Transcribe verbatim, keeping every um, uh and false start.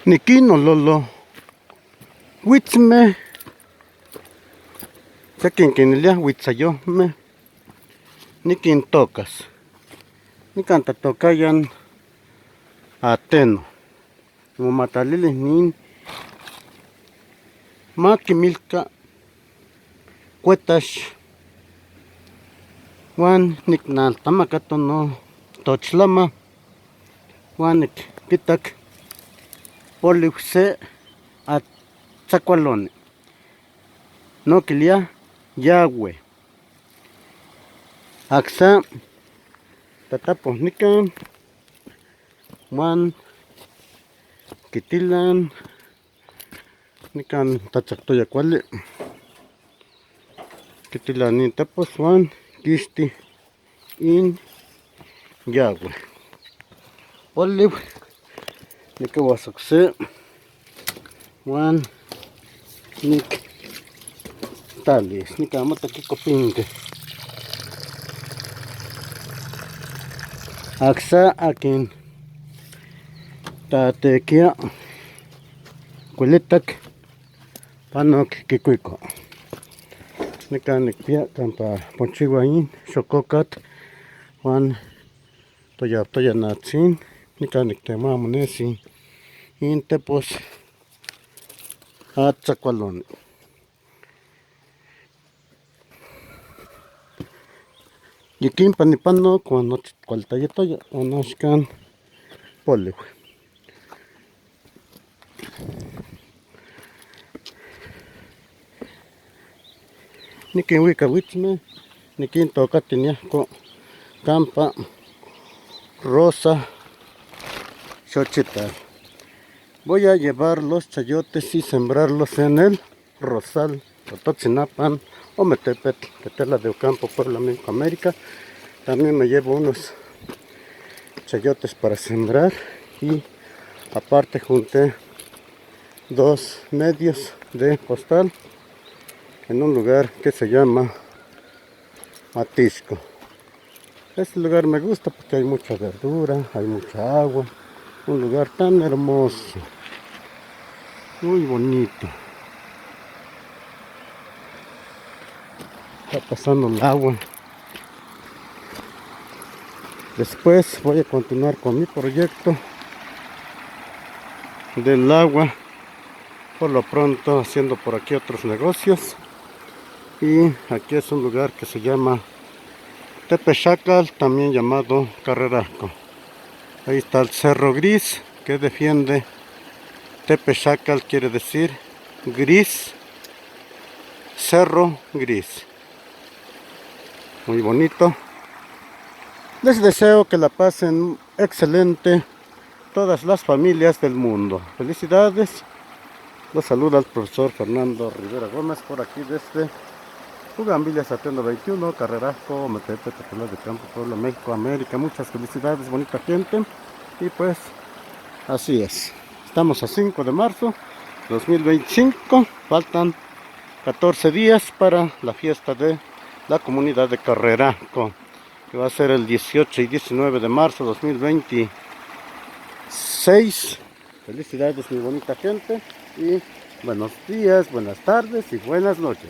Niquin nololo huitzmeh, sequin quiniliah huitzayohmeh, niquin tocas. Nican tatocayan ateno. Momatalili nin maquimilca cuetax, huan nicnaltamacato no tochlama, huan nicquitac poliu se atzacualoni. No quiliah yahueh. Acsa tatapoh nican, huan quitilan, nican tachactoya cuali. Quitilan nin tepos huan quixti in yahueh. Poliu, niquiuas ocse huan nictalis. Nican mota quicopinque. Acsa aquin tatequia cuilitac panoc quicuico. Nican nicpia campa pochiua in xococatl huan toya toya natzin. Nican nictemua monesi in tepos atzacualoni. Yiquimpa nipanoc huan nochi cuali tayetoya huan axcan poliu. Niquinhuica huitzmeh, niquintocati niahco campa Rosa Xochitl. Voy a llevar los chayotes y sembrarlos en el Rosal, Tototzinapan, Ometepetl, Tetela de Ocampo, Puebla, México, América. También me llevo unos chayotes para sembrar y aparte junté dos medios de costal en un lugar que se llama Atisco. Este lugar me gusta porque hay mucha verdura, hay mucha agua, un lugar tan hermoso, muy bonito. Está pasando el agua. Después voy a continuar con mi proyecto del agua. Por lo pronto haciendo por aquí otros negocios. Y aquí es un lugar que se llama Tepechacal, también llamado Carrerasco. Ahí está el Cerro Gris que defiende Tepechacal, quiere decir gris, Cerro Gris. Muy bonito. Les deseo que la pasen excelente todas las familias del mundo. Felicidades. Los saluda el profesor Fernando Rivera Gómez por aquí desde Bugambilias, Ateno veintiuno, Carrerasco, Ometepetl, Tetela de Ocampo, Puebla, México, América. Muchas felicidades, bonita gente. Y pues, así es. Estamos a cinco de marzo dos mil veinticinco. Faltan catorce días para la fiesta de la comunidad de Carrerasco, que va a ser el dieciocho y diecinueve de marzo dos mil veintiséis. Felicidades, mi bonita gente, y buenos días, buenas tardes y buenas noches.